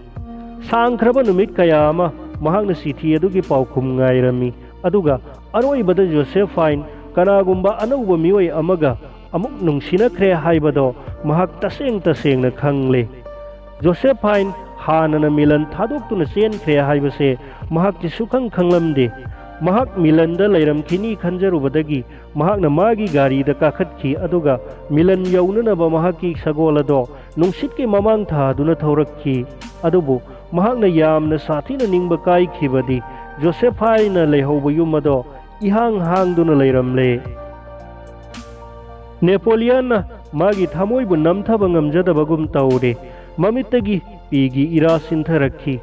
ꯁꯥꯡꯈ꯭ꯔꯕ ꯅꯨꯃꯤꯠ ꯀꯌꯥ ꯑꯃ ꯃꯍꯥꯛꯅ ꯆꯤꯊꯤ ꯑꯗꯨꯒꯤ ꯄꯥꯎꯈꯨꯝ ꯉꯥꯏꯔꯝꯃꯤ, ꯑꯗꯨꯒ ꯑꯔꯣꯏꯕꯗ ꯖꯣꯁꯦꯐꯥꯏꯟ ꯀꯅꯥꯒꯨꯝꯕ ꯑꯅꯧꯕ ꯃꯤꯑꯣꯏ ꯑꯃꯒ ꯑꯃꯨꯛ ꯅꯨꯡꯁꯤꯅꯈ꯭ꯔꯦ ꯍꯥꯏꯕꯗꯣ ꯃꯍꯥꯛ ꯇꯁꯦꯡ ꯇꯁꯦꯡꯅ ꯈꯪꯂꯦ꯫ ꯖꯣꯁꯦꯐꯥꯏꯟ ꯍꯥꯟꯅꯅ ꯃꯤꯂꯟ ꯊꯥꯗꯣꯛꯇꯨꯅ ꯆꯦꯟꯈ꯭ꯔꯦ ꯍꯥꯏꯕꯁꯦ ꯃꯍꯥꯛꯇꯤ ꯁꯨꯈꯪ ꯈꯪꯂꯝꯗꯦ꯫ ꯃꯍꯥꯛ ꯃꯤꯂꯟꯗ ꯂꯩꯔꯝꯈꯤꯅꯤ ꯈꯟꯖꯔꯨꯕꯗꯒꯤ ꯃꯍꯥꯛꯅ ꯃꯥꯒꯤ ꯒꯥꯔꯤꯗ ꯀꯥꯈꯠꯈꯤ, ꯑꯗꯨꯒ ꯃꯤꯂꯟ ꯌꯧꯅꯅꯕ ꯃꯍꯥꯛꯀꯤ ꯁꯒꯣꯜ ꯑꯗꯣ ꯅꯨꯡꯁꯤꯠꯀꯤ ꯃꯃꯥꯡ ꯊꯥꯗꯨꯅ ꯊꯧꯔꯛꯈꯤ꯫ ꯑꯗꯨꯕꯨ ꯃꯍꯥꯛꯅ ꯌꯥꯝꯅ ꯁꯥꯊꯤꯅ ꯅꯤꯡꯕ ꯀꯥꯏꯈꯤꯕꯗꯤ ꯖꯣꯁꯦꯐꯥꯏꯅ ꯂꯩꯍꯧꯕ ꯌꯨꯝ ꯑꯗꯣ ꯏꯍꯥꯡ ꯍꯥꯡꯗꯨꯅ ꯂꯩꯔꯝꯂꯦ꯫ ꯅꯦꯄꯣꯂꯤꯌꯟꯅ ꯃꯥꯒꯤ ꯊꯃꯣꯏꯕꯨ ꯅꯝꯊꯕ ꯉꯝꯖꯗꯕꯒꯨꯝ ꯇꯧꯔꯦ꯫ ꯃꯃꯤꯠꯇꯒꯤ ꯄꯤꯒꯤ ꯏꯔꯥ ꯁꯤꯟꯊꯔꯛꯈꯤ꯫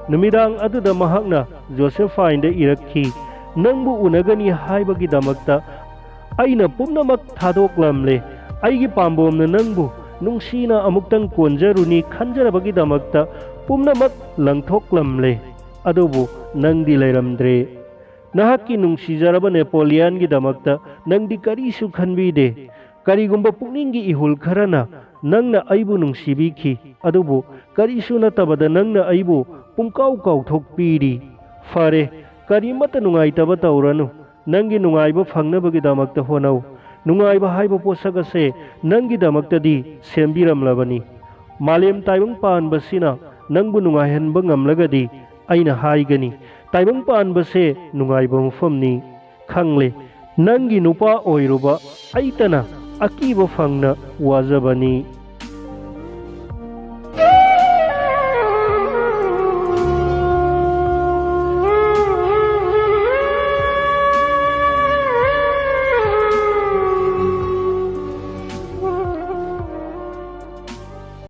ꯅꯨꯃꯤꯗꯥꯡ ꯑꯗꯨꯗ ꯃꯍꯥꯛꯅ ꯖꯣꯁꯦꯐꯥꯏꯟꯗ ꯏꯔꯛꯈꯤ, "ꯅꯪꯕꯨ ꯎꯅꯒꯅꯤ ꯍꯥꯏꯕꯒꯤꯗꯃꯛꯇ ꯑꯩꯅ ꯄꯨꯝꯅꯃꯛ ꯊꯥꯗꯣꯛꯂꯝꯂꯦ꯫ ꯑꯩꯒꯤ ꯄꯥꯝꯕꯣꯝꯅ ꯅꯪꯕꯨ ꯅꯨꯡꯁꯤꯅ ꯑꯃꯨꯛꯇꯪ ꯀꯣꯟꯖꯔꯨꯅꯤ ꯈꯟꯖꯔꯕꯒꯤꯗꯃꯛꯇ ꯄꯨꯝꯅꯃꯛ ꯂꯪꯊꯣꯛꯂꯝꯂꯦ꯫ ꯑꯗꯨꯕꯨ ꯅꯪꯗꯤ ꯂꯩꯔꯝꯗ꯭ꯔꯦ꯫ ꯅꯍꯥꯛꯀꯤ ꯅꯨꯡꯁꯤꯖꯔꯕ ꯅꯦꯄꯣꯂꯤꯌꯟꯒꯤꯗꯃꯛꯇ ꯅꯪꯗꯤ ꯀꯔꯤꯁꯨ ꯈꯟꯕꯤꯗꯦ꯫ ꯀꯔꯤꯒꯨꯝꯕ ꯄꯨꯛꯅꯤꯡꯒꯤ ꯏꯍꯨꯜ ꯈꯔꯅ ꯅꯪꯅ ꯑꯩꯕꯨ ꯅꯨꯡꯁꯤꯕꯤꯈꯤ, ꯑꯗꯨꯕꯨ ꯀꯔꯤꯁꯨ ꯅꯠꯇꯕꯗ ꯅꯪꯅ ꯑꯩꯕꯨ ꯄꯨꯡꯀꯥꯎ ꯀꯥꯎꯊꯣꯛꯄꯤꯔꯤ꯫ ꯐꯔꯦ, ꯀꯔꯤꯃꯠꯇ ꯅꯨꯡꯉꯥꯏꯇꯕ ꯇꯧꯔꯅꯨ꯫ ꯅꯪꯒꯤ ꯅꯨꯡꯉꯥꯏꯕ ꯐꯪꯅꯕꯒꯤꯗꯃꯛꯇ ꯍꯣꯠꯅꯧ꯫ ꯅꯨꯡꯉꯥꯏꯕ ꯍꯥꯏꯕ ꯄꯣꯠꯁꯛ ꯑꯁꯦ ꯅꯪꯒꯤꯗꯃꯛꯇꯗꯤ ꯁꯦꯝꯕꯤꯔꯝꯂꯕꯅꯤ꯫ ꯃꯥꯂꯦꯝ ꯇꯥꯏꯕꯪ ꯄꯥꯟꯕꯁꯤꯅ ꯅꯪꯕꯨ ꯅꯨꯡꯉꯥꯏꯍꯟꯕ ꯉꯝꯂꯒꯗꯤ ꯑꯩꯅ ꯍꯥꯏꯒꯅꯤ, ꯇꯥꯏꯕꯪ ꯄꯥꯟꯕꯁꯦ ꯅꯨꯡꯉꯥꯏꯕ ꯃꯐꯝꯅꯤ꯫ ꯈꯪꯂꯦ, ꯅꯪꯒꯤ ꯅꯨꯄꯥ ꯑꯣꯏꯔꯨꯕ ꯑꯩꯇꯅ ꯑꯀꯤꯕ ꯐꯪꯅ ꯋꯥꯖꯕꯅꯤ꯫